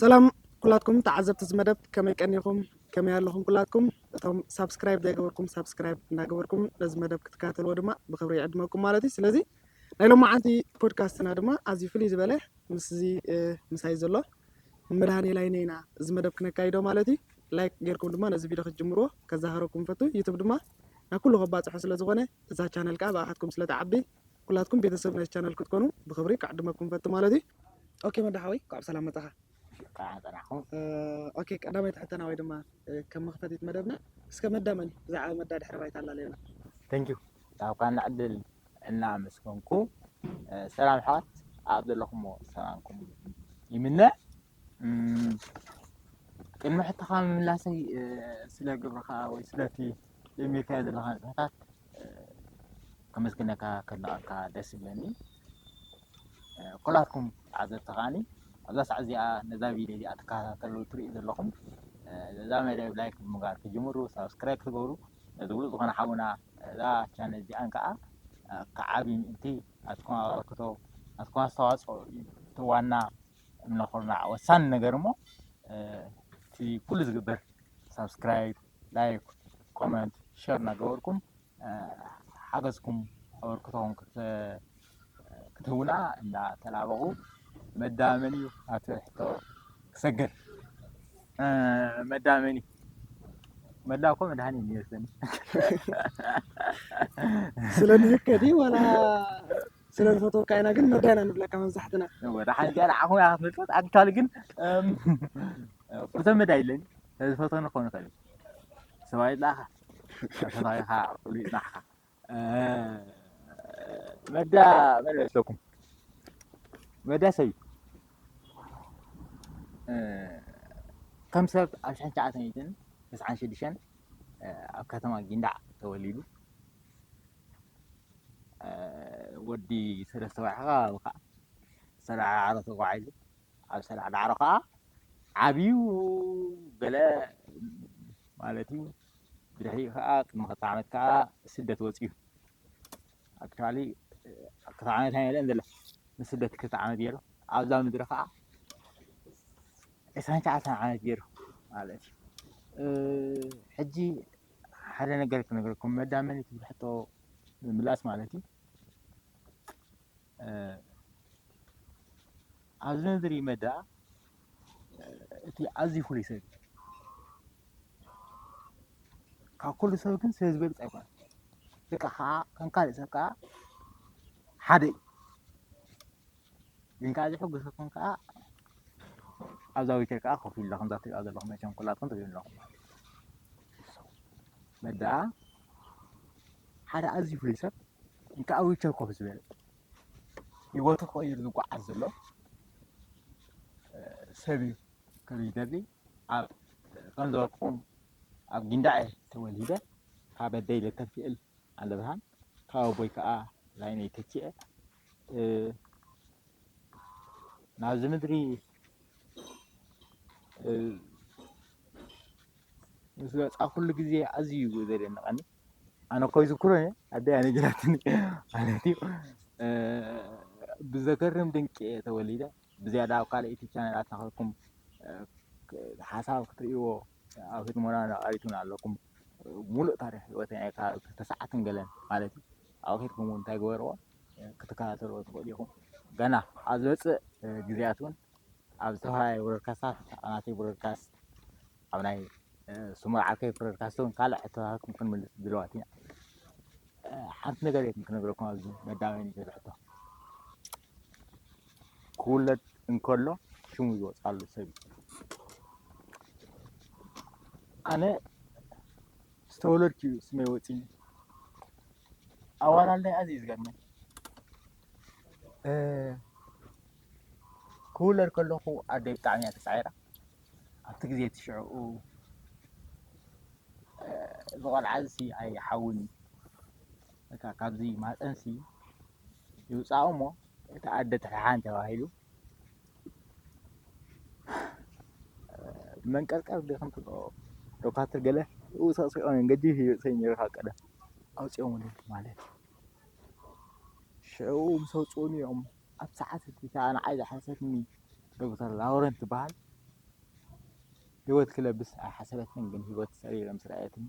ሰላም ኩላትኩም ተዓዘብቲ እዚ መደብ፣ ከመይ ቀኒኹም? ከመይ ኣለኹም ኩላትኩም? እቶም ሳብስክራይብ ዘይገበርኩም ሳብስክራይብ እንዳገበርኩም ነዚ መደብ ክትከታተልዎ ድማ ብኽብሪ ይዕድመኩም ማለት እዩ። ስለዚ ናይ ሎማዓንቲ ፖድካስትና ድማ ኣዝዩ ፍልይ ዝበለ ምስዚ፣ እ፣ ምሳይ ዘሎ መድሃኔ ላይነ ኢና እዚ መደብ ክነካይዶ ማለት እዩ። ላይክ ጌርኩም ድማ ነዚ ቪድዮ ክትጅምርዎ ከዘኻኸረኩም ፈቱ። ዩቱብ ድማ ናብ ኩሉ ከባጽሖ ስለ ዝኾነ እዛ ቻነል ከኣ ብኣኻትኩም ስለ ትዓቢ ኩላትኩም ቤተሰብ ናይ ቻነል ክትኮኑ ብኽብሪ ክዕድመኩም ፈቱ ማለት እዩ። ኦኬ መዳ ሓወይ፣ እንኳዕ ብሰላም መጻኻ። ከዓ ጸናሕኩም። እ፣ ኦኬ ቀዳመይቲ ሕተና ወይ ድማ፣ እ፣ ከም መኽፈቲት መደብና እስከ መዳ መን እዩ? ብዛዕባ መዳ ድሕሪ ባይታ ኣላለየና። ቴንኪዩ። ካብ ካና ዕድል እናኣመስገንኩ፣ እ፣ ሰላም ኣሕዋት ኣብ ዘለኹሞ ሰላምኩም ይምነ። እም፣ ቅድሚ ሕቶኻ ምምላሰይ፣ እ፣ ስለ ግብርኻ ወይ ስለቲ ጀሚርካዮ ዘለኻ ንጥፈታት፣ እ፣ ከመስግነካ ከድንቐካ ደስ ይብለኒ። እ፣ ኩላትኩም ተዓዘብቲ ከዓኒ ኣብዛ ሰዓት እዚኣ ነዛ ቪድዮ እዚኣ ትከታተሉ ትርእዩ ዘለኹም፣ እ፣ ነዛ መደብ ላይክ ብምግባር ክጅምሩ፣ ሳብስክራይብ ክትገብሩ፣ ነዚ ብሉጽ ዝኾነ ሓውና እዛ ቻነል እዚኣን ከዓ፣ እ፣ ክዓቢ ምእንቲ ኣትኩም ኣበርክቶ፣ ኣትኩም ኣስተዋፅኦ እዩ እቲ ዋና እምነ ኩርናዕ ወሳኒ ነገር እሞ፣ እ፣ እቲ ኩሉ ዝግበር ሳብስክራይብ፣ ላይክ፣ ኮመንት፣ ሸር እናገበርኩም፣ እ፣ ሓገዝኩም ኣበርክቶኹም ክተ-፣ ክትህቡና እንዳተላበቑ፣ መዳ መን እዩ ናብቲ ሕቶ ክሰግር። እ፣ መዳ መን እዩ? መዳ እኮ መድሃኒ እዩ ይመስለኒ። ስለ ንዝከዲ ዋላ ስለ ዝፈተወካ ኢና፣ ግን መዳ ኢና ንብለካ መብዛሕትና። ወደ ሓንቲ ኣነ ዓኹም እያ ክትመልሶት። ኣክቹዋሊ ግን፣ እም፣ ፍቶ መዳ የለኒ። ስለዚ ፈቶ ንኸውን ንኽእል። ሰብኣይ ላኻ። ፈታዊኻ ፍሉይ ናሕኻ። እ፣ መዳ መን ይመስለኩም? መዳ ሰብ እዩ። እ፣ ከም ሰብ ኣብ ሽሕን ትሽዓተ ሚእትን ተስዓን ሽዱሽተን፣ እ፣ ኣብ ከተማ ጊንዳዕ ተወሊዱ። እ፣ ወዲ ሰለስተ ወርሒ ከባቢ ከዓ ሰላዕ ዳዕሮ ተጓዒዙ። ኣብ ሰላዕ ዳዕሮ ከዓ ዓብዩ ገለ ማለት እዩ። ብድሕሪኡ ከዓ ቅድሚ ክልተ ዓመት ከዓ ስደት ወፂኡ። ኣክቹዋሊ ክልተ ዓመት ኣይመልአን ዘሎ፣ ንስደት ክልተ ዓመት ገይሩ። ኣብዛ ምድሪ ከዓ ዕስራን ትሽዓተን ዓመት ገይሩ ማለት እዩ። እ፣ ሕጂ ሓደ ነገር ክነግረኩም፣ መዳ መን እዩ ትብል ሕቶ ንምምላስ ማለት እዩ። እ፣ ኣብዚ ምድሪ መዳ፣ እ፣ እቲ ኣዝዩ ፍሉይ ሰብ እዩ። ካብ ኩሉ ሰብ ግን ስለ ዝበልፅ ኣይኮነን። ደቂ ከዓ ከም ካልእ ሰብ ከዓ ሓደ እዩ። ግን ከዓ ዘሕጉሰኩም ከዓ ኣብዛ ዊልቸር ከዓ ኮፍ ኢሉ፣ ከምዛ ትሪእዋ ዘለኹም መቸም ኩላትኩም ትሪኡ ኣለኹም። መዳ ሓደ ኣዝዩ ፍሉይ ሰብ እንካ ኣብ ዊልቸር ኮፍ ዝበለ ህይወቱ ክቕይር ዝጓዓዝ ዘሎ፣ እ፣ ሰብ እዩ። ከም ይደሊ ኣብ፣ ከም ዝበልኩኹም ኣብ ጊንዳዕ እየ ተወሊደ። ካብ ኣደይ ለተፊእል ኣለብርሃን፣ ካብ ኣቦይ ከዓ ላይነይ ተኪኤ፣ እ፣ ናብዚ ምድሪ፣ እ፣ ምስ መጻ ኩሉ ግዜ ኣዝዩ እዩ ዘደንቐኒ። ኣነ እኮ ይዝክሮ እየ፣ ኣደይ ኣነ ጅራትኒ ማለት እዩ። እ፣ ብዘገርም ድንቂ እየ ተወሊደ። ብዝያዳ ኣብ ካልኣይቲ ቻነላት ንኸልኩም፣ እ፣ ክ-፣ ሓሳብ ክትርእይዎ ኣብ ህድሞና ነቓሪቱን ኣለኩም። ሙሉእ ታሪኽ ህይወተይ ናይ ካብ ክልተ ሰዓትን ገለን ማለት እዩ። ኣብኡ ከድኩም እውን እንታይ ግበርዎ፣ እ፣ ክትከታተልዎ ትኽእሉ ኢኹም። ገና ኣብ ዝመጽእ፣ እ፣ ግዜያት እውን ኣብ ዝተፈላለየ ብሮድካስታት፣ ኣብ ናተይ ብሮድካስት፣ ኣብ ናይ፣ እ፣ ስሙር ዓርከይ ብሮድካስት እውን ካልእ ሕቶታትኩም ክንምልስ ድልዋት ኢና። እ፣ ሓንቲ ነገር እየ ክነግረኩም ኣብዚ መዳወኒ ዘሎ ሕቶ። ክውለድ እንከሎ ሽሙ ዝወፅኣሉ ሰብ እዩ። ኣነ ዝተወለድኩ እዩ ስመይ ወፂኒ። ኣዋላልዳይ ኣዝዩ ዝገርመኝ። እ፣ ክውለድ ከለኹ ኣደይ ብጣዕሚ እያ ተፃዒራ። ኣብቲ ግዜ እቲ ሽዕኡ፣ እ፣ እዚ ቆልዓ እዚ ኣይሓውን እዩ። በቃ ካብዚ ማህፀንሲ ይውፃእ እሞ እቲ ኣደ ትሕሓን ተባሂሉ መንቀርቀር ድኽም ትብሎ ዶካትር ገለ ይውፀእ ስዒቆም ገዲፍ ይውፀእ ነይሩ ካብ ቀደም ኣውፅኦምሉ ማለት እዩ። ሽዕኡ ምስ ኣውፅኡኒ እዮም ኣብ ሰዓት እቲ ከዓ ንዓይ ዝሓሰትኒ ዶክተር ላውረንት ትበሃል ህይወት ክለብስ ኣይሓሰበትን፣ ግን ህይወት ሰሪራ ምስ ረኣየትኒ፣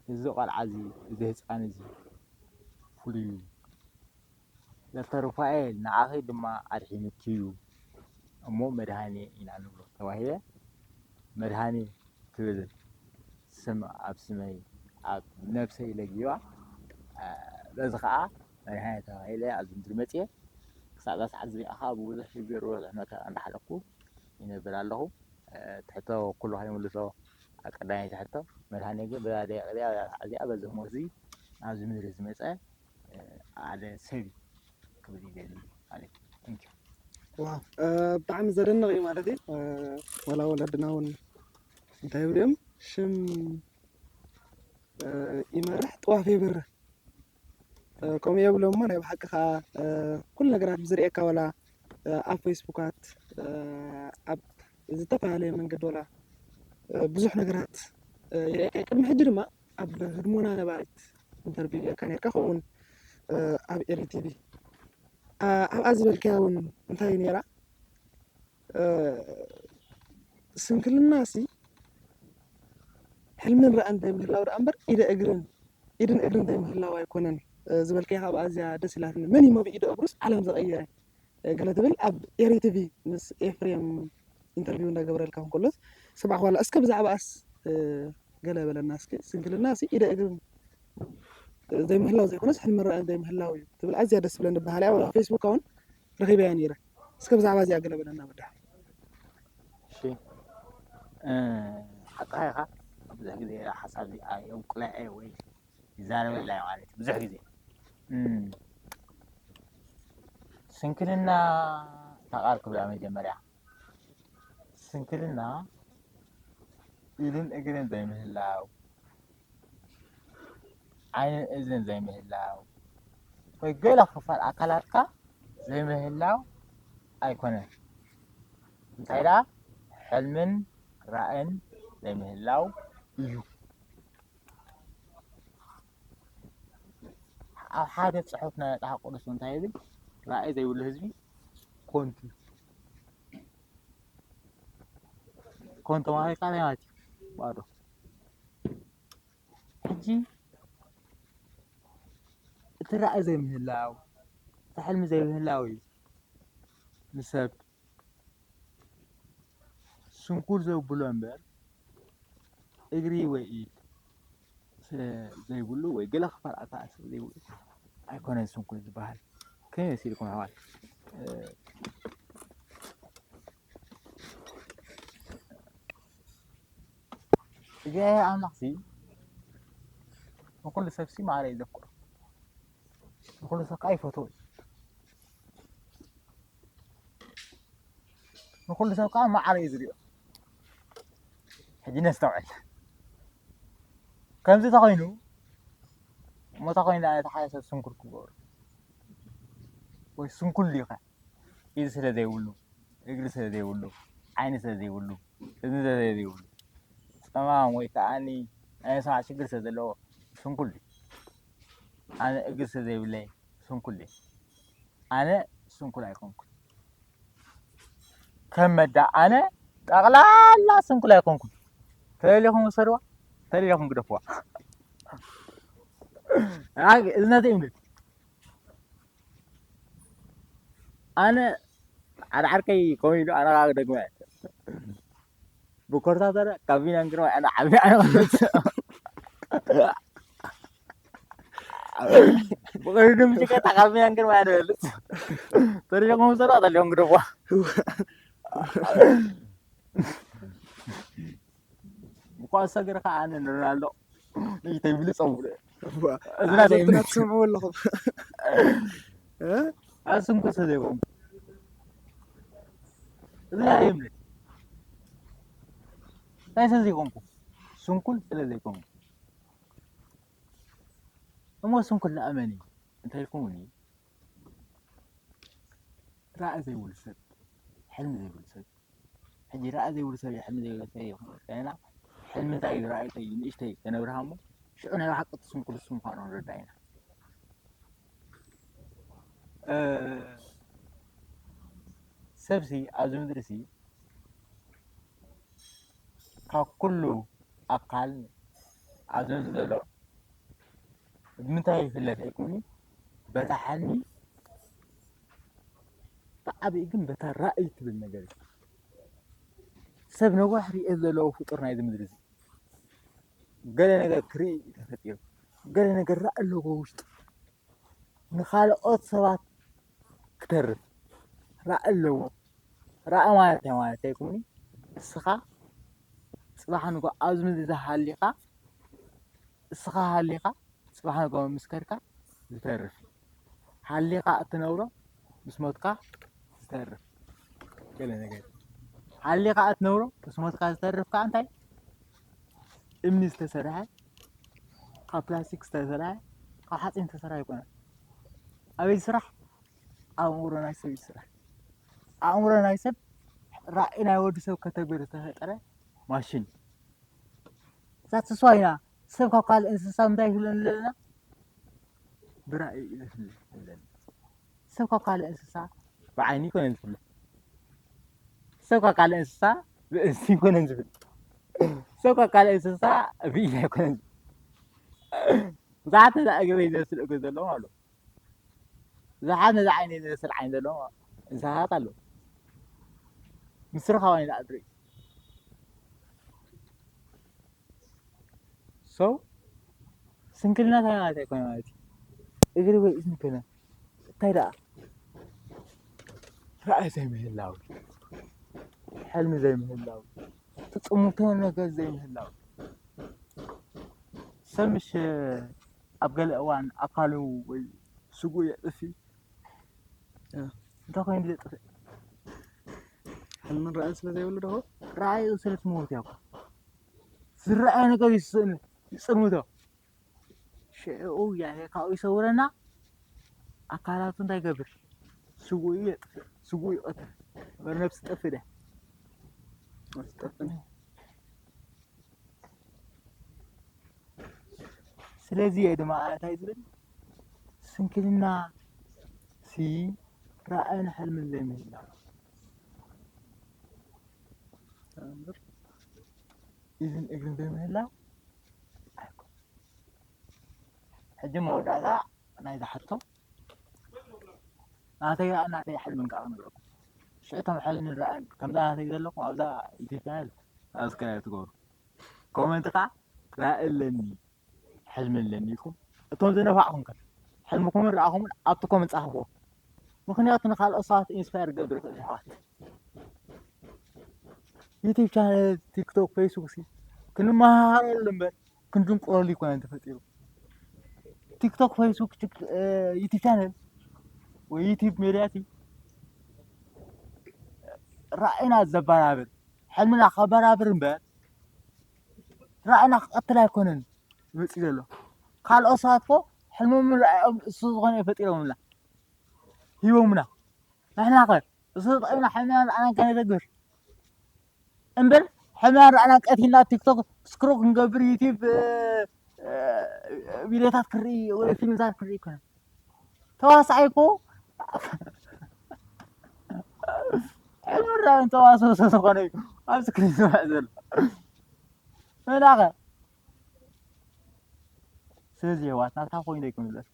እዚ ቆልዓ እዚ፣ እዚ ህፃን እዚ ፍሉይ እዩ። ዶክተር ሩፋኤል ንዓኺ ድማ ኣድሒኑኪ እዩ እሞ መድሃኔ ኢና ንብሎ ተባሂለ። መድሃኔ ትብል ስም ኣብ ስመይ፣ ኣብ ነብሰይ ለጊባ። በዚ ከዓ መድሃኔ ተባሂለ ኣብዚ ምድሪ መፅየ። ክሳብ እዛ ሰዓት እዚኣ ከዓ ብብዙሕ ሽግር፣ ብብዙሕ መከራ እንዳሓለፍኩ ይነብር ኣለኹ። ትሕቶ ኩሉ ከይምልሶ፣ ኣብ ቀዳመይቲ ሕቶ፣ መድሃኔ ግን በዛ ደቂቕ እዚኣ፣ በዛ ሰዓት እዚኣ፣ በዚ ሞት እዚ ናብዚ ምድሪ ዝመፀ ሓደ ሰብ እዩ ክብል ይደሊ ማለት እዩ። Thank you። ዋው፣ እ፣ ብጣዕሚ ዘደንቕ እዩ ማለት እዩ። እ፣ ዋላ ወለድና እውን እንታይ ይብሉ እዮም? ሽም፣ እ፣ ይመርሕ፣ ጥዋፍ የብርህ። እ፣ ከምኡ የብሎም እሞ ናይ ብሓቂ ከዓ፣ እ፣ ኩሉ ነገራት ብዝርእየካ ዋላ፣ እ፣ ኣብ ፌስቡካት፣ እ፣ ኣብ ዝተፈላለየ መንገዲ ዋላ፣ እ፣ ብዙሕ ነገራት፣ እ፣ ይርእየካ። ቅድሚ ሕጂ ድማ ኣብ ህድሞና ነባሪት ኢንተርቪው ጌርካ ነርካ፣ ከምኡውን፣ እ፣ ኣብ ኤሪ ቲቪ። እ፣ ኣብኣ ዝበልካያ እውን እንታይ እዩ ነይራ? እ፣ ስንክልናሲ ሕልምን ራእን ዘይምህላው ደኣ እምበር ኢደ እግርን፣ ኢድን እግርን ዘይምህላው ኣይኮነን፣ እ፣ ዝበልካያ ካብ ኣዝያ ደስ ኢላትኒ። መን እዩ መብኢደ እግሩስ ዓለም ዘቐየረ? እ፣ ገለ ትብል ኣብ ኤሪ ቲቪ ምስ ኤፍሬም ኢንተርቪው እንዳገበረልካ እንከሎስ ስማዕ፣ ዋላ እስከ ብዛዕባኣስ፣ እ፣ ገለ በለና እስኪ። ስንክልናሲ ኢደ እግርን ዘይምህላው ዘይኮነስ ሕልምን ራእን ዘይምህላው እዩ ትብል። ኣዝያ ደስ ትብለኒ በሃሊ እያ። ወላ ፌስቡክ እውን ረኺበያ ነይረ። እስከ ብዛዕባ እዚኣ ገለ በለና ወዲ ሓወይ። እሺ፣ እ፣ ሓቅኻ ኢኻ። ብዙሕ ግዜ ሓሳብ የብቁላ እየ ወይ ይዛረበላ እየ ማለት እዩ። ብዙሕ ግዜ፣ እም፣ ስንክልና እታ ቃል ክብላ መጀመርያ፣ ስንክልና ኢድን እግርን ዘይምህላው፣ ዓይንን እዝንን ዘይምህላው፣ ወይ ገለ ክፋል ኣካላትካ ዘይምህላው ኣይኮነን። እንታይ ደኣ፣ ሕልምን ራእን ዘይምህላው እዩ። ኣብ ሓደ ጽሑፍ ናይ መጽሓፍ ቅዱስ እንታይ ይብል? ራእይ ዘይብሉ ህዝቢ ኮንቱ እዩ። ኮንቱ ማለት እንታይ ማለት እዩ? ባዶ። ሕጂ እቲ ራእይ ዘይምህላው፣ እቲ ሕልሚ ዘይምህላው እዩ ንሰብ ስንኩል ዘብሎ እምበር፣ እግሪ ወይ ኢድ ስለ ዘይብሉ ወይ ገለ ክፋል ኣካላት ስለ ዘይብሉ ኣይኮነን ስንኩል ዝበሃል። ከመይ መሲልኩም ኣሕዋት? እ፣ እግዚኣብሔር ኣምላኽሲ ንኹሉ ሰብሲ ማዕረ እዩ ዘፍቅሮ። ንኹሉ ሰብ ከዓ ይፈትዎ እዩ። ንኹሉ ሰብ ከዓ ማዕረ እዩ ዝሪኦ። ሕጂ ነስተውዕል። ከምዚ ተኾይኑ፣ እሞ ተኾይኑ፣ ነቲ ሓደ ሰብ ስንኩል ክገብሮ ወይ ስንኩል ዲኻ? ኢድ ስለ ዘይብሉ፣ እግሪ ስለ ዘይብሉ፣ ዓይኒ ስለ ዘይብሉ፣ እዝኒ ስለ ዘይብሉ፣ ጸማም ወይ ከዓኒ ናይ ምስማዕ ሽግር ስለ ዘለዎ ስንኩል ድዩ? ኣነ እግሪ ስለ ዘይብለይ ስንኩል ድየ? ኣነ ስንኩል ኣይኮንኩን። ከም መዳ ኣነ ጠቕላላ ስንኩል ኣይኮንኩን። ተደሊኹም ውሰድዋ፣ ተደሊኹም ግደፍዋ። ኣግ-፣ እዝነተይ እምነት። ኣነ ሓደ ዓርከይ ከምኡ ኢሉ፣ ኣነ ከዓ ክደግማ እየ። ብኮርታተረ ካብ ቢንያም ግርማይ ኣነ ዓቢ ኣነ ክፈልጥ። ብቕድድም ጭቀታ ካብ ቢንያም ግርማይ ኣነ እበልጽ። ተሪፎም ዝሰሩ ኣጠሊፎም ግደፍዋ። ብኳስ እግሪ ከዓ ኣነ ንሮናልዶ ንእሽተይ ብልፅ ኣውርደ። እዋ፣ እዚ ናተይ ኣዘውትና እምነት። ትሰምዑ ኣለኹም። እ? ኣስንኩ ስለ ዘይኮንኩ። እዚ ናተይ እምነት። እንታይ ስለ ዘይኮንኩ? ስንኩል ስለ ዘይኮንኩ። እሞ ስንኩል ንኣመኒ እንታይ ኢልኩምኒ? ራእይ ዘይብሉ ሰብ፣ ሕልሚ ዘይብሉ ሰብ። ሕጂ ራእይ ዘይብሉ ሰብ እዩ፣ ሕልሚ ዘይብሉ ሰብ እዩ። ሕልሚ እንታይ እዩ? ራእይ እንታይ እዩ? ንእሽተይ ከነብርሃ እሞ ሽዑ ናይ ብሓቂ እቲ ስንኩል እሱ ምዃኑ ንርዳእ ኢና። እ፣ ሰብሲ ኣብዚ ምድሪ ሲ ካብ ኩሉ ኣካል ኣብዚ ዘሎ ብምንታይ ይፍለ ተይኮይኑ፣ በታ ሕልሚ ብዓብዩ ግን በታ ራእይ ትብል ነገር እዩ። ሰብ ነዋሕ ርእየት ዘለዎ ፍጡር ናይዚ ምድሪ እዚ። ገለ ነገር ክርኢ እዩ ተፈጢሩ። ገለ ነገር ራእይ ኣለዎ ውሽጡ። ንኻልኦት ሰባት ክተርፍ ራእይ ኣለዎ። ራእይ ማለት እንታይ ማለት ኣይኮኒ? እስኻ ጽባሕ ንግሆ ኣብዚ ምድሪ እዚ ሃሊኻ፣ እስኻ ሃሊኻ ጽባሕ ንግሆ ምስ ከድካ ዝተርፍ፣ ሃሊኻ እትነብሮ ምስ ሞትካ ዝተርፍ። ገለ ነገር ሃሊኻ እትነብሮ ምስ ሞትካ ዝተርፍ ከኣ እንታይ? እምኒ ዝተሰርሐ፣ ካብ ፕላስቲክ ዝተሰርሐ፣ ካብ ሓጺን ዝተሰርሐ ኣይኮነን። ኣበይ ዝስራሕ? ኣብ ኣእምሮ ናይ ሰብ ይስራሕ። ኣእምሮ ናይ ሰብ ራእይ ናይ ወዲ ሰብ ከተግብር ዝተፈጠረ ማሽን እዩ። እዛ ትስዋ ኢና። ሰብ ካብ ካልእ እንስሳ እንታይ ይፍለኒ ኣለና? ብራእይ እዩ ዝፍለ ኣለና። ሰብ ካብ ካልእ እንስሳ ብዓይኒ ይኮነን ዝፍለ። ሰብ ካብ ካልእ እንስሳ ብእዝኒ ይኮነን ዝፍለ። ሰብ ካብ ካልእ እንስሳ ብኢድ ኣይኮነን ዝፍለ። ብዙሓት ነዛ እግረይ ዝመስል እግሪ ዘለዎም ኣለዉ። ብዙሓት ነዛ ዓይነይ ዝመስል ዓይኒ ዘለዎም እንስሳታት ኣለዉ። ንስኻ ካባይ ንላዕሊ ትርኢ። So ስንክልና እንታይ ማለት ኣይኮነ ማለት እዩ። እግሪ ወይ እዝኒ ኮነ እንታይ ደኣ? ራእይ ዘይምህላው፣ ሕልሚ ዘይምህላው፣ ትጥምቶ ነገር ዘይምህላው። ሰብ ምሽ ኣብ ገለ እዋን ኣካሉ ወይ ስጉ የጥፊ እ። እንታይ ኮይኑ ዘጥፍእ? ሕልምን ራእይን ስለ ዘይብሉ ዶ? ራእዩ ስለ ትመውት እያ እኮ። ዝረኣየ ነገር ይስእን ይጽልምቶ። ሽዑ ያኔ ካብኡ ይሰውረና። ኣካላቱ እንታይ ይገብር? ስጉኡ የጥፍእ፣ ስጉኡ ይቐትል። እምበር ነብሲ ጠፍእ ድያ? ኣትጠፍን። ስለዚ እየ ድማ እንታይ ዝብል፣ ስንክልና ሲ ራእን ሕልምን ዘይምህላው። እምበር ኢድን እግርን ዘይምህላው ኣይኮን። ሕጂ መወዳእታ ናይዛ ሕቶ ናተይ ናተይ ሕልምን ከዓ ንብለኩም። ሽዕቶም ሕልምን ራእን ከምዛ ናተይ ዘለኩም ኣብዛ ኢትዮጵያ ሳብስክራይብ ትገብሩ፣ ኮመንት ከዓ ራእ ኣለኒ ሕልሚ ኣለኒ ኢልኩም እቶም ዝነፋዕኹም ከ ሕልምኩምን ራእኹምን ኣብቲ ኮመንት ጻሕፍዎ። ምኽንያቱ ንኻልኦት ሰባት ኢንስፓየር ክገብር ይኽእል እዩ ኣሕዋት። ዩቲብ ቻነል፣ ቲክቶክ፣ ፌስቡክ ሲ ክንመሃረሉ እምበር ክንድንቁረሉ ኣይኮነን ተፈጢሩ። ቲክቶክ፣ ፌስቡክ፣ ቲክ- እ፣ ዩቲብ ቻነል ወይ ዩቲብ ሜድያ ሲ ራእይና ዘበራብር፣ ሕልምና ከበራብር እምበር ራእይና ክቐትል ኣይኮነን ዝመጽእ ዘሎ። ካልኦት ሰባት እኮ ሕልሞምን ራእዮም እሱ ዝኾነ ፈጢሮምና ሂቦምና። ንሕና ከ እሱ ተጠቒምና ሕልምናን ራእይናን ከነተግብር እምበር ሕልምናን ራእይናን ቀቲልና ቲክቶክ ስክሮል ክንገብር፣ ዩቲብ እ፣ እ፣ ቪድዮታት ክርኢ ወይ ፊልምታት ክርኢ ኣይኮነን። ተዋሳኣይ እኮ ሕልምን ራእን ተዋስኦ ስለ ዝኾነ እዩ ኣብ ስክሪን ዝረአ ዘሎ። መናኸ ስለዚ የሕዋትና እንታይ ኮይኑ ዶ ኣይኮነ ዝብለስ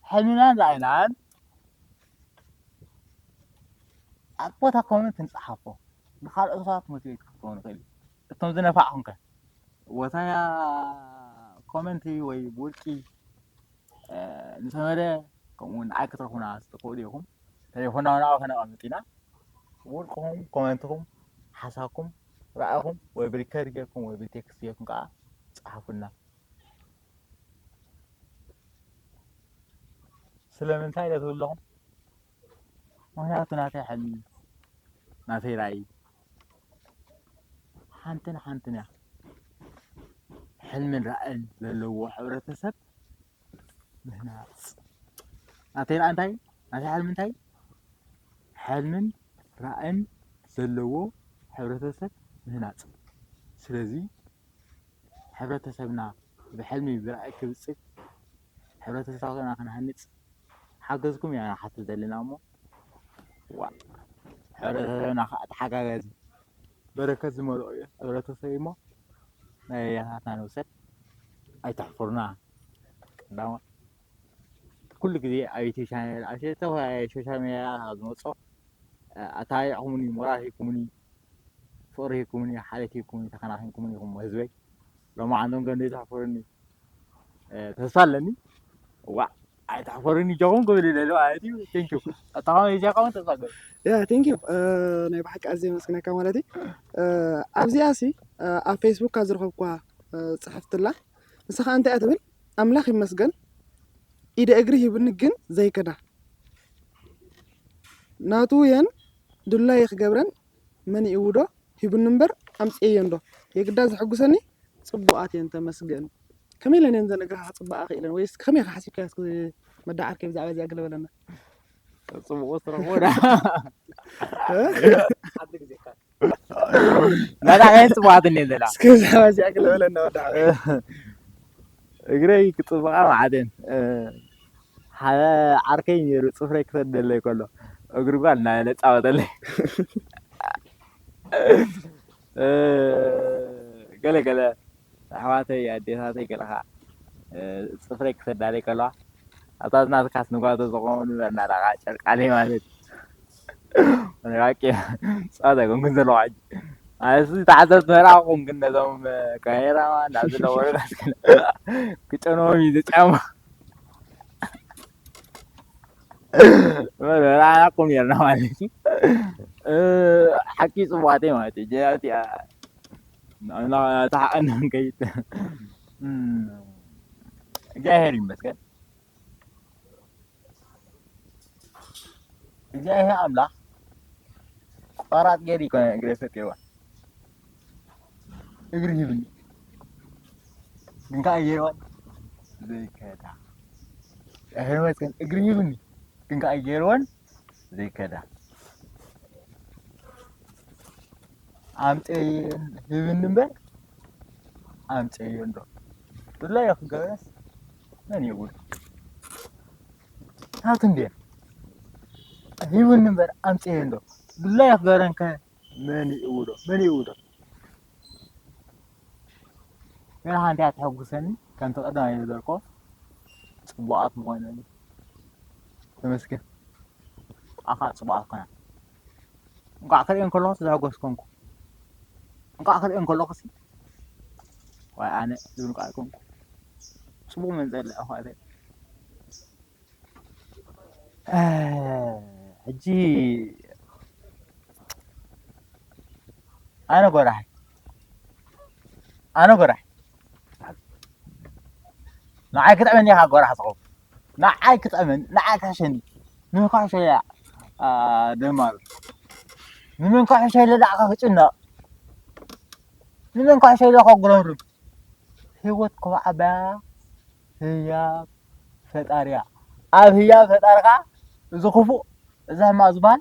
ሕልምናን ራእይናን ኣብ ቦታ ኮመንት ንጽሓፎ ንኻልኦት ሰባት ሞቲቬት ክትኮኑ ይኽእል እዩ። እቶም ዝነፋዕኹም ከ ቦታ ኮመንት ወይ ብውልቂ ንሰመደ ከምኡ እውን ንዓይ ክትረኹና ትኽእሉ ኢኹም። ተሌፎንና እውን ኣብኡ ከነቐምጥ ኢና። ብውልቅኹም ኮመንትኹም ሓሳብኩም ራእኹም ወይ ብሪከርድ ጌርኩም ወይ ብቴክስት ጌርኩም ከዓ ጸሓፉልና። ስለምንታይ ኢለ ትብሉ ኣለኹም? ምኽንያቱ ናተይ ሕልሚ ናተይ ራእይ ሓንትን ሓንትን እያ። ሕልምን ራእን ዘለዎ ሕብረተሰብ ምህናፅ። ናተይ ራእይ እንታይ? ናተይ ሕልሚ እንታይ? ሕልምን ራእን ዘለዎ ሕብረተሰብ ምህናፅ። ስለዚ ሕብረተሰብና ብሕልሚ ብራእይ ክብፅግ ሕብረተሰብና ክንሃንፅ ሓገዝኩም ኢና ንሓትት ዘለና እሞ ዋ ሕብረተሰብና ከዓ ተሓጋጋዚ በረከት ዝመልኦ እዩ። ሕብረተሰብ እሞ ናይ ኣያታትና ንውሰድ። ኣይተሕፍሩና። ቀዳማ ኩሉ ግዜ ኣብ ዩቲብ ቻነል፣ ኣብ ዝተፈላለዩ ሶሻል ሚድያ ዝመጾ ኣተባቢዕኩምኒ፣ ሞራል ሂብኩምኒ፣ ፍቕሪ ሂብኩምኒ፣ ሓልዮት ሂብኩምኒ፣ ተኸናኺንኩምኒ ኢኹም ህዝበይ። ሎማዓንቶም ግን ዘይተሕፍሩኒ ተስፋ ኣለኒ። ዋእ ኣይተሕፈሩኒ ጃኹም ክብል ይደሊ ማለት እዩ። ቴንኪው። ኣታኻም ይጃኻውን ተስፋ ገር ያ ቴንኪው። ናይ ብሓቂ ኣዝየ የመስግነካ ማለት እዩ። ኣብዚኣ ሲ ኣብ ፌስቡክ ካብ ዝረኸብኳ ጽሕፍትላ ንስኻ እንታይ እያ ትብል? ኣምላኽ ይመስገን ኢደ እግሪ ሂብኒ ግን ዘይከዳ ናቱ የን ዱላ ይኽገብረን መን ይእውዶ ሂብኒ እምበር ኣምፅኤዮ እንዶ የግዳ ዘሐጉሰኒ ፅቡቓት እየን ተመስገን። ከመይ ኢለን እየን ዘን እግርኻ ክፅበቓ ክኢለን? ወይስ ከመይ ኢኻ ሓሲብካዮ? እስኪ መዳዓርከይ ብዛዕባ እዚኣ ገለ በለና። ፅቡቕ ትረኽቦ ናታ ከየን ፅቡቓት እኔ ዘላ እስኪ ብዛዕባ እዚኣ ገለ በለና ወዳዓ። እግረይ ክፅበቓ ማዕደን ሓደ ዓርከይ ነይሩ ፅፍረይ ክሰደለይ ከሎ እግሪ ጓል እናበለ ፃወተለይ። ገለ ገለ ኣሕዋተይ ኣዴታተይ ገለ ከዓ ፅፍረይ ክሰዳለይ ከለዋ ኣብታ ናትካስ ንጓቶ ዝኸውን በርናዳ ከዓ ጨርቃለይ ማለት እዩ። ራቂ ፃወታ ኣይኮንኩን ዘለኹ ሕጂ። ኣነስ ተዓዘብቲ መርዓ ኮንኩን ነዞም ካሜራማን ናብ ዘለዉ ክጨንዎም እዩ ዝጫማ። መርዓና ኮም ጌርና ማለት እዩ። ሓቂ ፅቡቃተይ ማለት እዩ። ጀያቲያ ተሓቀና ንከይድ እግዚኣብሔር ይመስገን። እግዚኣብሔር ኣምላኽ ቆራጥ ገይሩ ይኮነ እግረ ፈጢርዋ እግሪ ሂብኒ ግን ከዓ ገይርዋን ዘይከዳ እግዚኣብሔር ይመስገን እግሪ ሂብኒ ግን ከዓ ገይርዋን ዘይከዳ ኣምፀየን ሂብኒ እምበር ኣምፀየን ዶ ብላዮ ክገበረስ መን ይውል ሃብቲ እንድየ ሂብኒ እምበር ኣምፅየን ዶ ብላዮ ክገበረን ከ መን ይውዶ መን ይውዶ ገና ሓንቲ እያ ተሐጉሰኒ ከምቲ ቀዳማይ ዝበልኮ ፅቡቃት ምኾነኒ ተመስገን ኣኻ ፅቡቃት ኮና እንኳዕ ክርእየን ከለኹ ተዛጎስ ኮንኩ። እንኳዕ ክርእየን ከለኹ ሲ ዋይ ኣነ ዝብል ቃል ኮንኩ። ጽቡቕ መንጸሊ ኣሕዋተይ። ሕጂ ኣነ ጎራሕ ኣነ ጎራሕ ንዓይ ክጥዕመኒ ኢኻ ጎራሕ ዝኸውን ንዓይ ክጥዕመኒ ንዓይ ክሕሸኒ ንመን ክሕሸ እያ ደማሉ ንመን ክሕሸ ኢለ ዳዕካ ክጭነቕ ንመን ክሕሸ ኢለ ከጉረምርም ህይወት ክባዓበያ ህያብ ፈጣሪያ ኣብ ህያብ ፈጣርካ እዚ ክፉእ እዚ ሕማቕ ዝበሃል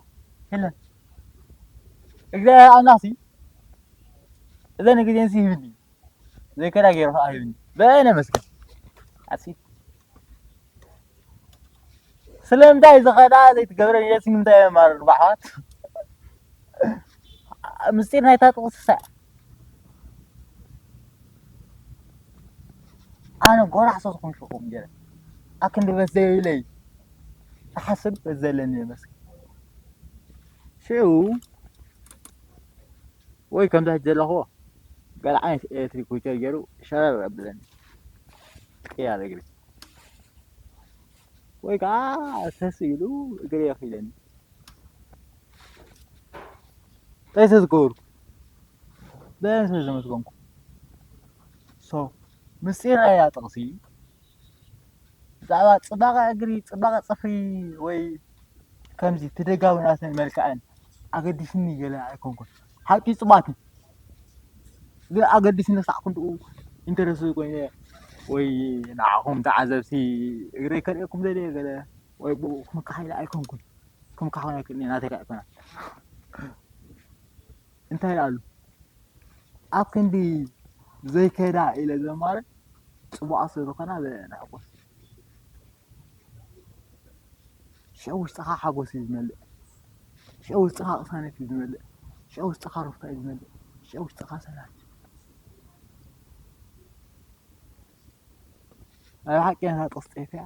የለን እግዚኣብሔር ኣምላኽሲ እዘን ግዜንሲ ይህብኒ ዘይከዳ ገይሩ ከዓ ይህብኒ በነ መስገን ኣሲ ስለምንታይ ዝኸዳ ዘይትገብረ የሲ ንምንታይ የማር ባሕዋት ምስጢር ናይታ ጥቕስሳ ኣነ ጎራሕ ሰዝኹም ሽኹም ገረ ኣክንዲ በስ ዘይብለይ ተሓስብ ዘለኒ መስገን ሽዑ ወይ ከምዛ ዘለኹዎ ገለ ዓይነት ኤሌክትሪክ ዊቸር ገይሩ ሸረር ኣብለኒ ቅያር እግሪ ወይ ከዓ ተስ ኢሉ እግሪ የኺለኒ እንታይ ተዝገብሩ በያን ስለ ዘመስገንኩ ሶ ምስጢር ናይዛ ጥቕሲ ብዛዕባ ፅባቐ እግሪ ፅባቐ ፅፍሪ ወይ ከምዚ እቲ ደጋዊ ናተን መልክዐን ኣገዲስኒ ገለ ኣይኮንኩን ሓቂ ፅባቲ ግን ኣገዲስኒ ክሳዕ ክንድኡ ኢንተረስ ኮይነ ወይ ንዓኹም ተዓዘብቲ እግረይ ከርእየኩም ዘልየ ገለ ወይ ብኡ ክምካሓ ኢለ ኣይኮንኩን ክምካሕ ኾነ ክእኒ ናተይ ኣይኮነ እንታይ ኣሉ ኣብ ክንዲ ዘይከዳ ኢለ ዘማረ ፅቡቓት ስለ ዝኾና ንሕጎስ ሽዑ ውሽጥኻ ሓጎስ እዩ ዝመልእ ሽዑ ውሽጥኻ ቅሳነት እዩ ዝመልእ ሽዑ ውሽጥኻ ሩፍታ እዩ ዝመልእ ውሽጥኻ ሰላም። ናይ ብሓቂ ነታ ጥቕሲ ጸሒፈያ።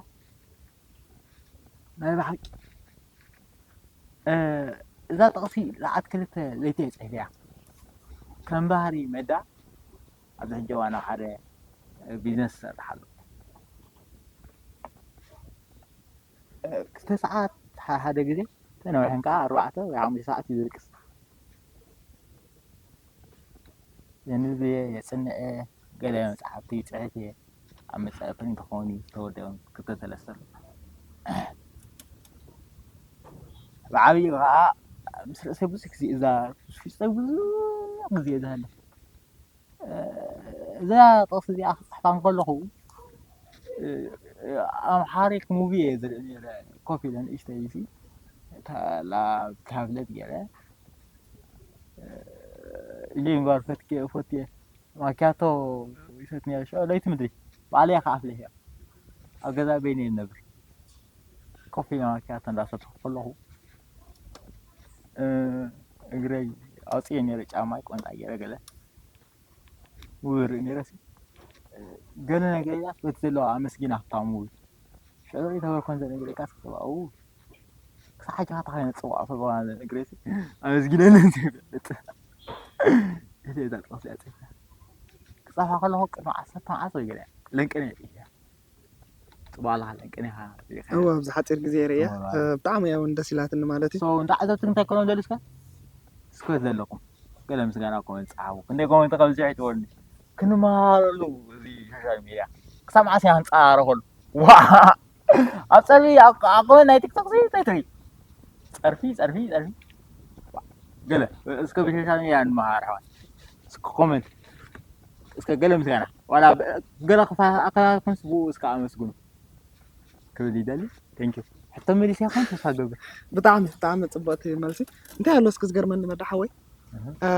ናይ ብሓቂ፣ እ፣ እዛ ጥቕሲ ሰዓት ክልተ ለይቲ እየ ጽሒፈያ። ከም ባህሪ መዳ ኣብዚ ሕጂ እዋን ኣብ ሓደ ቢዝነስ ይሰርሕ ኣሎ። እ፣ ክልተ ሰዓት ሓ-፣ ሓደ ግዜ፣ ተነዊሐን ከኣ ኣርባዕተ ወይ ሓሙሽተ ሰዓት እዩ ዝድቅስ። የንብብ እየ፣ የጽንዕ እየ፣ ገለ መጻሕፍቲ ይጽሕፍ እየ። ኣብ መጻኢ ፕሪንት ክኸውን እዩ ዝተወደኦም ክልተ ሰለስተ ኣሎ። ብዓብዩ ከኣ ምስ ርእሰይ ብዙሕ ግዜ እዛ፣ ምስ ርእሰይ ብዙሕ ግዜ እዛ ኣለ። እዛ ጥቕሲ እዚኣ ክጽሕፋ እንከለኹ፣ ኣምሓሪክ ሙቪ እየ ዝርኢ ነይረ፣ ኮፍ ኢለ ንእሽተይ ኢሲ፣ እታ ላ-፣ ታብለት ገይረ፣ ኢለ እምበር ፈትየ፣ ፈትየ። ማኪያቶ ይሰትየ ነይረ፣ ሽዑ ለይቲ ምድሪ። ባዕለይ እየ ከኣ ኣፍሊሐዮ። ኣብ ገዛ በይነይ እየ ዝነብር። ኮፍ ኢለ ማኪያቶ እንዳሰተኹ ከለኹ፣ እ፣ እግረይ ኣውጽኤ ነይረ፣ ጫማይ ቆንጣ ገይረ ገለ። ውርእ ነይረሲ። ገለ ነገር ኢላስ በቲ ዘለዋ ኣመስጊና ሃብታሙ። ሽዑ ተበርኮን ዘነግረካ ስብኣኡ። ክሳዕ ሕጂ ካታ ከይነ ጽዋዕ ፈገዋ ዘነግረሲ። ኣመስጊነኒ ዘይፈልጥ። እቲ እዛ ጥቕሲ እያ ጽሒፋ። ክጻፋ ከለኹ ቅድሚ ዓሰርተ መዓልቲ ወይ ገለ ለንቅነ እያ ጽሒፋ። ጽቡቕ ኣለኻ ለንቅነ ኢኻ። እወ፣ ኣብዚ ሓጺር ግዜ ርእያ። እወ፣ እ፣ ብጣዕሚ እያ እውን ደስ ኢላትኒ ማለት እዩ። So፣ እንታይ ዓዘብቲ እንታይ ኮኖም ደሊስካ? ስኮት ዘለኹም። ገለ ምስጋና ኮመንት ጸሓፉ። ክንደይ ኮመንት ከም ዝጽሕ ይጥወልኒ። ክንመሃረሉ እዚ ሶሻል ሚድያ። ክሳብ መዓስ ኢና ክንጸራረፈሉ? ዋ! ኣብ ጸርፊ፣ ኣብ፣ ኣብ ኮመንት ናይ ቲክቶክ ሲ እንታይ ትርኢ? ጸርፊ፣ ጸርፊ፣ ጸርፊ። ገለ እስከ ብሶሻል ሚድያ ንመሃር ኣሕዋት። እስከ ኮመንት። እስከ ገለ ምስጋና። ዋላ ብ-፣ ገለ ክፋ-፣ ኣከላልኩም ስብኡ እስከ ኣመስግኑ። ክብል ይደሊ። Thank you። ሕቶ መሊሰ ይኾን ተስፋ ገብር። ብጣዕሚ፣ ብጣዕሚ ጽቡቕቲ መልሲ። እንታይ ኣሎ እስኪ ዝገርመኒ መዳ ሓወይ? እህ። እ፣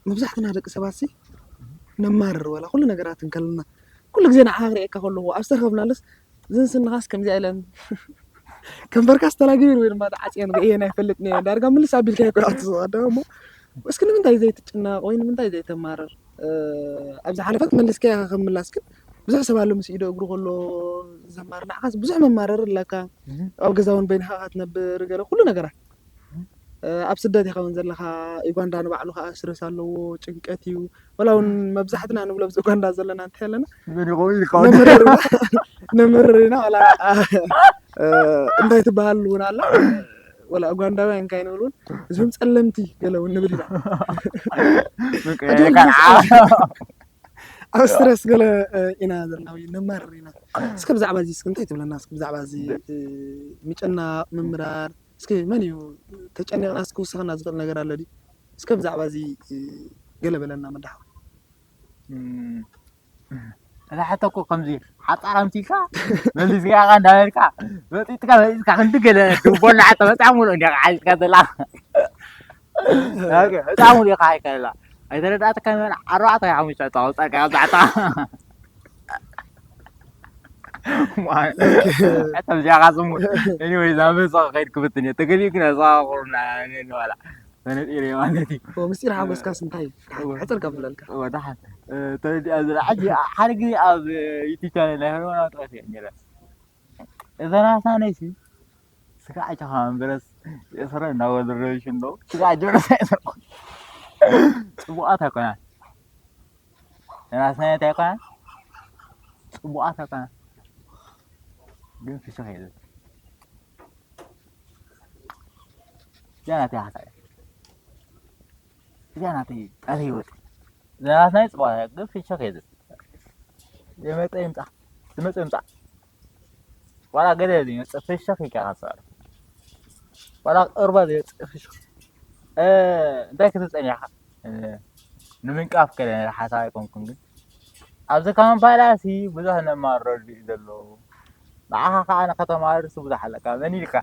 መብዛሕትና ደቂ ሰባት ሲ ነማርር ዋላ ኩሉ ነገራት እንከለና። ኩሉ ግዜ ንዓኻ ክርእየካ ከለኹ ኣብ ዝተረኸብናለስ ዝንስንኻስ ከምዚኣ ኢለን ከንፈርካስ ተላጊበን ወይ ድማ ተዓጽየን ርእየን ኣይፈልጥን እየ። ዳርጋ ምልስ ኣቢልካ እኮ ኢኻ ትስቕ ኣደ እሞ እስኪ ንምንታይ ዘይትጭነቕ ወይ ንምንታይ ዘይተማርር? እ፣ ኣብ ዝሓለፈት መሊስካያ ከም ምላስ ግን ብዙሕ ሰብ ኣሎ ምስ ኢዶ እግሩ ከሎ ዘማር ንዓኻስ ብዙሕ መማረሪ ኣለካ። እህ። ኣብ ገዛ እውን በይንኻ ክትነብር ገለ ኩሉ ነገራት። እ፣ ኣብ ስደት ኢኻ እውን ዘለኻ። ዩጋንዳ ንባዕሉ ከዓ ስትረስ ኣለዎ፣ ጭንቀት እዩ። ወላ እውን መብዛሕትና ንብሎ ኣብዚ ኡጋንዳ ዘለና እንታይ ኣለና? መን ይኸውን ይኸውን? ነምርር ኢና፣ ነምርር ኢና፣ ወላ፣ እ፣ እንታይ ትበሃል እውን ኣላ? ወላ ኡጋንዳውያን እንታይ ንብል እውን፣ እዞም ጸለምቲ ገለ እውን ንብል ኢና። በቃ፣ ሕጂ እውን ከንዓ። ኣብ ስትረስ ገለ፣ እ፣ ኢና ዘለና ወይ ነማርር ኢና። እስከ ብዛዕባ እዚ እስከ እንታይ ትብለና? እስከ ብዛዕባ እዚ፣ እ፣ ምጭናቕ፣ ምምራር፣ እስከ መን እዩ ተጨኒቕና እስከ ክውስኸና ዝኽእል ነገር ኣሎ ድዩ? እስከ ብዛዕባ እዚ፣ እ፣ ገለ በለና መዳ ሓወይ። እም፣ እዛ ሕቶ እኮ ከምዚ ሓጻር ኣምሲልካ መሊስካ ኢኻ እንዳበልካ መጺጽካ መጺጽካ ክንዲ ገለ ድቦላ ሕቶ በጣም ሙሉእ እንዲያ ሓይልካ ዘላ። ኦኬ፣ በጣም ሙሉእ ኢኻ ሓይልካ ዘላ። ኣይተረዳእትካ ይበል ኣርባዕተ ወይ ሓሙሽተ ሕቶ ኣውጻእካ እዛ ሕቶ። ማይ። ኦኬ። ሕቶ ብዚኣ ካስሙ። Anyway፣ ዛመ ጸ ከይድ ክብትን እየ። ተገሊኡ ግን ኣጸዋውሩና፣ እኔ ንበላ። ተነጢረ ማለት እዩ። ኦ፣ ምስጢር ሓጎስካስ እንታይ እዩ? እወ። ሕጽር ከብለልካ። እወ፣ ደሓን። እ፣ ተረዲኣ ዝላ። ሕጂ ሓደ ግዜ ኣብ ዩቱብ ቻነል ናይ ሄርሞን ኣውጥቐት እየ ነይረ። እዛ ናትና ነይሲ፣ ስጋዕ ጨኻ እምበረስ የስረ እናወደረሽ እንዶ። ስጋዕ ጀረስ ኣይሰርኩ። ጽቡቓት ኣይኮናን። ናትና እንታይ ኣይኮናን? ጽቡቓት ኣይኮናን። ግን ፍሽኽ የለን። እዚኣ ናተይ ሓሳብ እያ። እዚኣ ናተይ ቃል ህይወት። እዛ ናትና ጽቡቕ እያ፣ ግን ፍሽኽ የለን። የመጸ ይምጻ፣ ዝመጸ ይምጻ። ዋላ ገለ ዘይመጽእ ፍሽኽ ኢልካ ኢኻ ትሰዕሮ። ዋላ ቅርባ ዘይመጽእ ፍሽኽ። እ፣ እንታይ ክትብል ጸኒሕካ? እ፣ ንምንቃፍ ከለ ሓሳብ ኣይኮንኩን፣ ግን ኣብዚ ካምፓላሲ ብዙሕ ነማርር እዩ ዘሎ። ንዓኻ ከኣ ንኸተማርርሲ ብዙሕ ኣለካ። መን ኢልካ?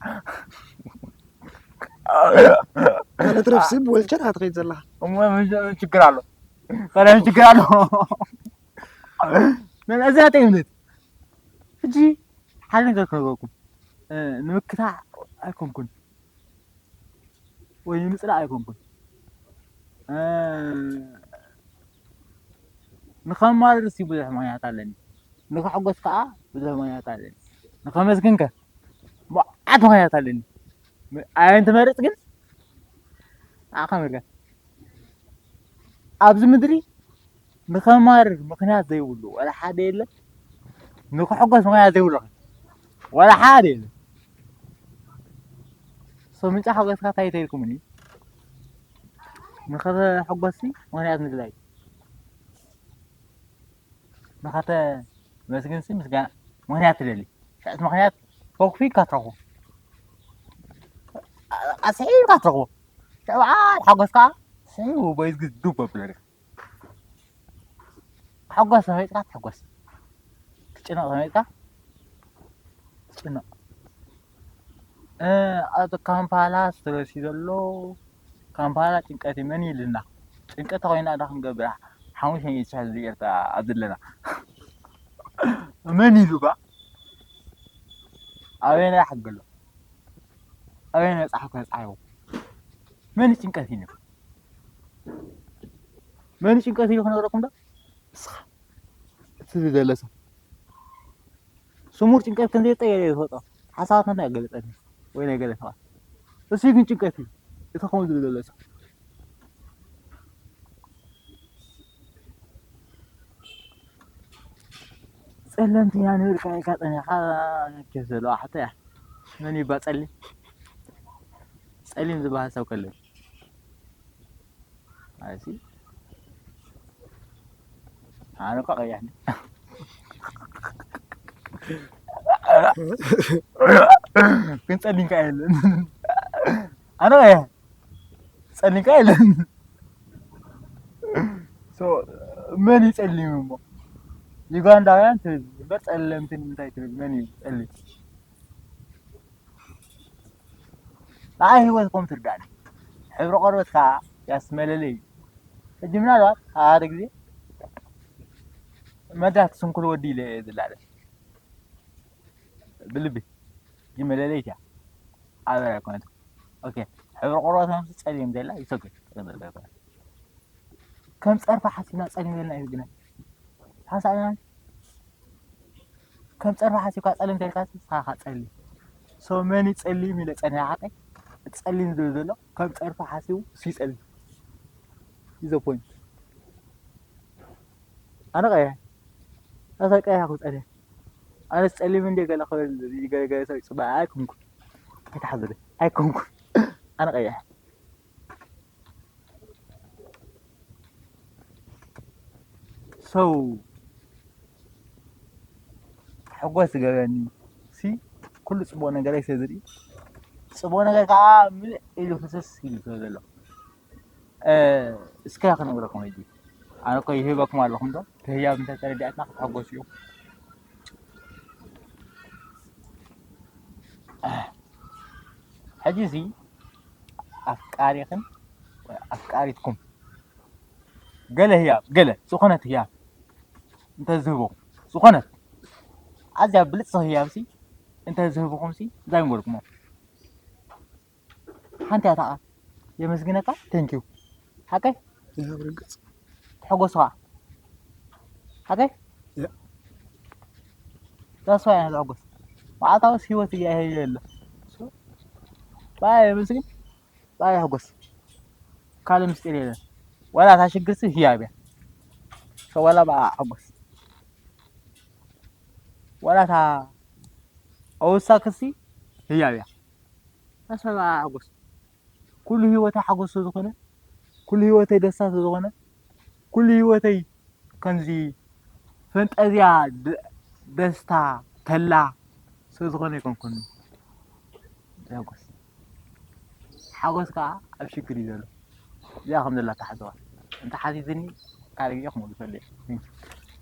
ማለት ረፍሲ ብወልቸር ኢኻ ትኸይድ ዘለኻ። እሞ ምን፣ ምን ችግር ኣሎ? ታዲያ ምን ችግር ኣሎ? ምን እዚኣ እንታይ እምነት? ሕጂ ሓደ ነገር ክነግረኩም። እ፣ ንምክታዕ ኣይኮንኩን። ወይ ንምጽላእ ኣይኮንኩን። እ፣ ንኸማርርሲ ብዙሕ ምኽንያት ኣለኒ፣ ንኽሕጎስ ከኣ ብዙሕ ምኽንያት ኣለኒ፣ ንኸመስግንከ መዓት ምኽንያት ኣለኒ። ኣየን ትመርጽ ግን? ኣኸምልከ ኣብዚ ምድሪ ንኸማርር ምኽንያት ዘይብሉ ወላ ሓደ የለን። ንኽሕጎስ ምኽንያት ዘይብሉ ወላ ሓደ የለን። ሶ ምንጫ ሓጎስካ እንታይ ተይልኩምኒ? ንኸተሕጎስሲ ምኽንያት ምድላይ፣ ንኸተመስግንሲ ምስጋና ምኽንያት ትደሊ። ሽዕቲ ምኽንያት ተወክፊ ኢልካ ትረኽቦ፣ ኣስሒ ኢልካ ትረኽቦ። ሽዑ በዓል ሓጎስካ ስሒቡ ቦይዝ ግዱብ ኣብለካ። ሓጎስ ተመይጥካ ትሕጎስ፣ ትጭነቕ ተመይጥካ ትጭነቕ። እ፣ ኣብ ካምፓላ ስትረስ እዩ ዘሎ። ካምፓላ ጭንቀት እዩ። መን ይልና? ጭንቀት ኮይና ዳ ክንገብር ሓሙሽተ ሚእቲ ሽሕ ዝብል ኤርትራ ኣብ ዘለና። መን ኢሉ ባ? ኣበየናይ ሓቂ ኣሎ? ኣበየናይ ጻሕኩ ተጻሒፉ? መን ጭንቀት ኢሉ? መን ጭንቀት ኢሉ ክነግረኩም ዶ? ንስኻ። እቲ ዝደለ ሰብ። ስሙር ጭንቀት ከም ዘየጠየለ እዩ ዝፈልጦ። ሓሳባትና ኣይገለጸኒ ወይ ናይ ገለ ሰባት። እሱ ግን ጭንቀት እዩ። እቲ ከምኡ ዝብል ዘሎ ሰብ። ጸለምቲ ኢና ንብል፣ ካብ ኢልካ ጸኒሕካ ኬፍ ዘለዋ ሕቶ እያ። መን እዩ እባ ጸሊም? ጸሊም ዝበሃል ሰብ ከሎ። ኣይ ሲ። ኣነ እኮ ቀያሕ ነኝ። ግን ጸሊም ከኣ የለን። ኣነ ቀያሕ። ጸሊም ከኣ የለን። ሶ፣ መን እዩ ጸሊም እሞ? ዩጋንዳውያን ትብል እምበር ጸለምቲ ንምንታይ ትብል? መን እዩ ጸሊም? ንዓይ ህይወት ከም ትርዳእኒ። ሕብሪ ቆርበት ከኣ ያስ መለለይ እዩ። ሕጂ ምናልባት ሓደ ግዜ መዳ እቲ ስንኩል ወዲ ኢለ እየ ዝላለ። ብልቢ። ሕጂ መለለይት እያ። ኣበር ኣይኮነትን። ኦኬ። ሕብሪ ቆርበት ከምዚ ጸሊም ዘላ ይሰግድ። ከም ጸርፊ ሓሲብና ጸሊም ኢልና እዩ ግና። ሓሳብና ከም ጸርፊ ሓሲብካ ጸሊም ተልካሲ ንስኻ ጸሊም። ሶ መን እዩ ጸሊም ኢለ ጸኒሐ ሓቀይ? እቲ ጸሊም ዝብል ዘሎ ከም ጸርፊ ሓሲቡ እሱ ይጸሊም። Is the point። ኣነ ቀይሕ። ኣታ ቀይሕ ክጸልእ። ኣነ ጸሊም እንደ ገለ ክብል ገለ ገለ ሰብ ይጽባእ ኣይኮንኩን። ኣይትሓዙለይ። ኣይኮንኩን። ኣነ ቀይሕ። ሰው ሓጎስ ዝገበኒ ሲ ኩሉ ጽቡቕ ነገረይ ስለ ዝርኢ፣ ጽቡቕ ነገር ከኣ ምልእ ኢሉ ፍስስ ኢሉ ስለ ዘሎ፣ እ፣ እስከ ክነግረኩም ሕጂ። ኣነ እኮ ይህበኩም ኣለኹም ዶ? እቲ ህያብ እንተ ተረዲኣትና ክትሕጎሱ ኢኹም። ሕጂ እዚ ኣፍቃሪኽን ወይ ኣፍቃሪትኩም ገለ ህያብ፣ ገለ ዝኾነት ህያብ እንተ ዝህበኩም፣ ዝኾነት ኣዝያ ብልጽቲ ህያብሲ እንተ ዝህብኹምሲ እንታይ ምበልኩሞ? ሓንቲ እያ ታኣ፣ የመስግነካ፣ thank you። ሓቀይ? ይህብ ርግጽ። ተሐጎስኻ። ሓቀይ? ያ። ተስፋ እያ ተሐጎስ። መዓልታዊ ህይወት እያ ይሄ የለ። ባይ የመስግን፣ ባይ ሕጎስ። ካልእ ምስጢር የለን። ወላ እታ ሽግርሲ ህያብ እያ። ሰው ወላ ብኣ ሕጎስ። ወላ እታ ኣውሳክሲ ህያብ እያ። ተስፋ ብኣ ሕጎስ። ኩሉ ህይወተይ ሓጎስ ስለ ዝኾነ፣ ኩሉ ህይወተይ ደስታ ስለ ዝኾነ፣ ኩሉ ህይወተይ ከምዚ ፈንጠዝያ ደ-፣ ደስታ፣ ተላ ስለ ዝኾነ ኣይኮንኩን ዘሕጎስ። ሓጎስ ከኣ ኣብ ሽግር እዩ ዘሎ። እዚኣ ከም ዘላ ተሓስባ። እንተ ሓቲትኒ ካልእ ግዜ ክመልሰሉ እየ። Thank you።